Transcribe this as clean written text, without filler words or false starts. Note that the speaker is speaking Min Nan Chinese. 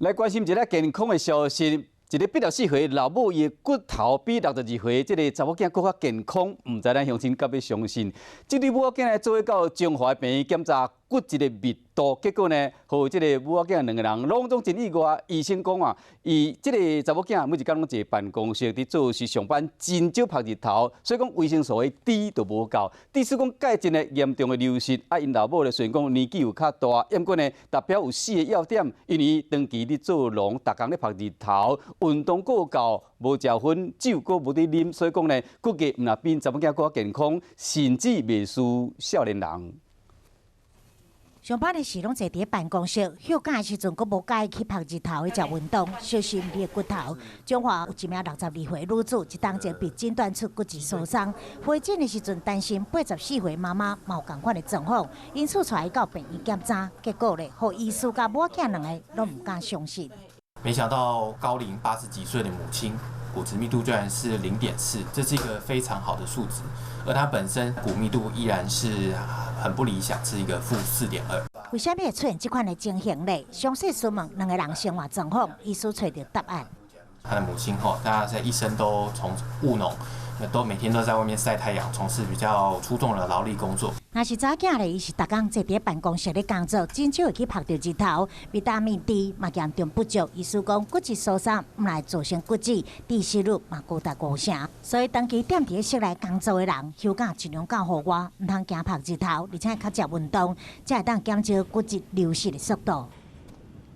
來關心一个健康的消息。一个84歲老母，伊的骨頭比62歲這个查某囝閣較健康，毋知咱鄉親敢欲相信？這對母仔囝來做伙到彰化病院檢查骨質的密度，結果呢，予這个母仔囝兩个人攏總真意外。醫生講啊，伊這个查某囝每一工攏坐辦公室佇做事上班，真少曝日頭，所以講維生素的 D 都無夠。致使講鈣質呢嚴重的流失，啊，𪜶老母咧雖然講年紀有較大，毋過呢達標有四个要點，因為長期佇做農，逐工咧曝日頭，運動過夠，無食薰，酒閣無佇啉，所以講呢，骨骼毋若比查某囝閣較健康，甚至袂輸少年人。上班的時攏坐佇辦公室，休假的時陣閣無佮意去曝日頭去食運動，小心你的骨頭。彰化有一名62歲女子，一冬前被診斷出骨質疏鬆，回診的時陣擔心84歲媽媽嘛有仝款的狀況，因此帶伊到病院檢查，結果咧，予醫師佮母仔兩个攏毋敢相信。沒想到高齡80幾歲的母親，骨質密度居然是0.4，這是一個非常好的數值，而她本身骨密度依然是很不理想，是一個-4.2。為啥物會出現這款的情形呢？詳細詢問兩個人生活狀況，醫師揣著答案。他的母親吼，他在一生都從務農，都每天都在外面曬太陽，從事比較粗重的勞力工作。若是查囝咧，伊是逐工坐佇辦公室咧工作，真少會去曝著日頭，維他命 D 嘛嚴重不足。醫師講骨質疏鬆毋來造成骨質致死率嘛高達五成，所以長期踮佇室內工作的人，休假盡量到戶外，毋通驚曝日頭，而且較濟運動，才會當減少骨質流失的速度。